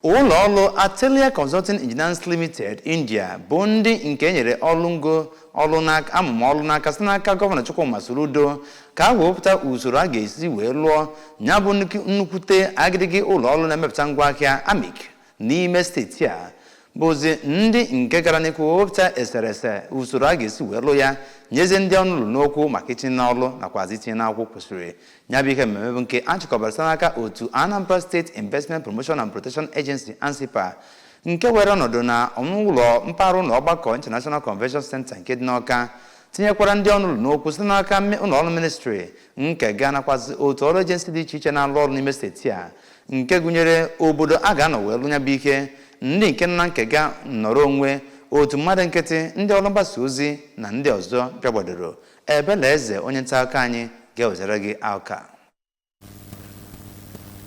Ụlọ ọrụ Atelier Consulting Engineers Limited India bụ ndị nke e nyere ọrụ ngo ọrụ n'aka amụma ọrụ n'aka site n'aka Gọvanọ Chukwuma Soludo ka a wepụta usoro a ga-esi wee lụọ ya bụ nnukwute agidigi ụlọ ọrụ na-emepụta ngwaahịa AMIC n'ime steeti a, bụzi ndị nke gara n'ihu wepụta eserese usoro a ga-esi wee lụ ya, nyezie ndị ọrụ ụlọ n'okwu maka itinye n'ọrụ nakwazi itinye n'akwụkwọ kwesịrị ya. Bụ ihe mmemme bụ nke a chịkọbara site n'aka otu Anambra State Investment Promotion and Protection Agency, ANSIPPA, nke were ọnọdụ na ụlọ mpaghara ụlọ ọgbakọ International Convention Center nke dị n'Awka, tinyekwara ndị ọrụ ụlọ n'okwu site n'aka ụlọ ọrụ ministry nke ga nakwazi otu ọrụ agency dị iche iche na-alụ ọrụ n'ime steeti a, nke gụnyere obodo a ga-anọ wee lụ ya bụ ike, ndị nke nna nkega nnọrọ onwe, otu mmadụ nkịtị, ndị ọrụ mgbasa ozi na ndị ọzọ bịagbadoro. Ebele Eze, onye nta akụkọ anyị, ga-ewetara gị aka.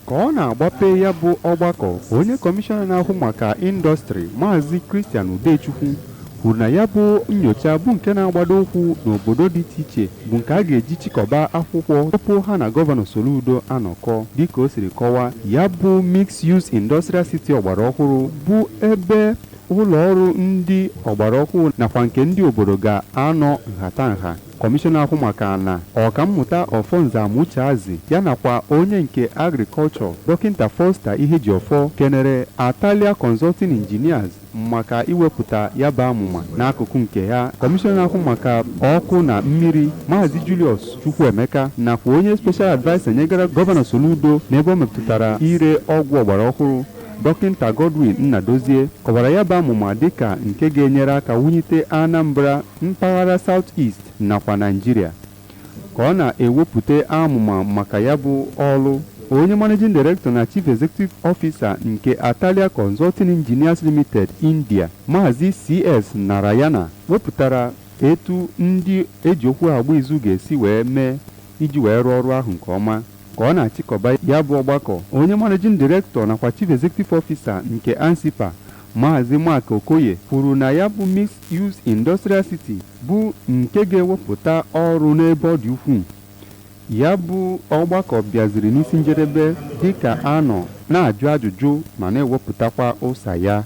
Ka ọ na-agbape ya bụ ọgbakọ, onye kọmishọna na-ahụ maka indọstrị, Maazị Christian Udechukwu, kwuru na ya bụ nyocha bụ nke na-agbado ụkwụ n'obodo dị iche iche bụ nke a ga-eji chịkọba akwụkwọ tupu ha na Gọvanọ Soludo anọkọ. Dịka o siri kọwaa, ya bụ Mixed Use Industrial City ọgbara ọhụrụ bụ ebe ụlọ ọrụ ndị ọgbara ọhụrụ nakwa nke ndị obodo ga-anọ nhatanha. Kọmishọna ahụ maka ana, Ọkammụta Ọfọnza Amucheazi, ya nakwa onye nke agrikọlchọ, Dọkịta Foster Ihejiọfọ, kenere Atalia Consulting Engineers maka iwepụta ya bụ amụma. N'akụkụ nke ya, kọmishọna ahụ maka ọkụ na mmiri, Maazị Julius Chukwuemeka, nakwa onye special adviser nyegara Gọvanọ Soludo n'ebe ọ metụtara ire ọgwụ ọgbara ọhụrụ, Dọkịta Godwin Nnadozie, kọwara ya bụ amụma dịka nke ga-enyere aka wulite Anambra, mpaghara South East nakwa Naịjirịa. Ka ọ na-ewepụta amụma maka ya bụ ọrụ, onye managing director na chief executive officer nke Atalia Consulting Engineers Limited India, Maazị CS Narayana, wepụtara etu ndị eji okwu agba izu ga-esi wee mee iji wee rụọ ọrụ ahụ nke ọma. Ka ọ na-achịkọba ya bụ ọgbakọ, onye managing director nakwa chief executive officer nke ANSIPPA, Maazị Mark Okoye, kwuru na ya bụ Mixed Use Industrial City bụ nke ga-ewepụta ọrụ n'ebe ọ dị ukwuu. Ya bụ ọgbakọ bịaziri n'isi njedebe dịka a nọ na-ajụ ajụjụ ma na-ewepụtakwa ụsa ya.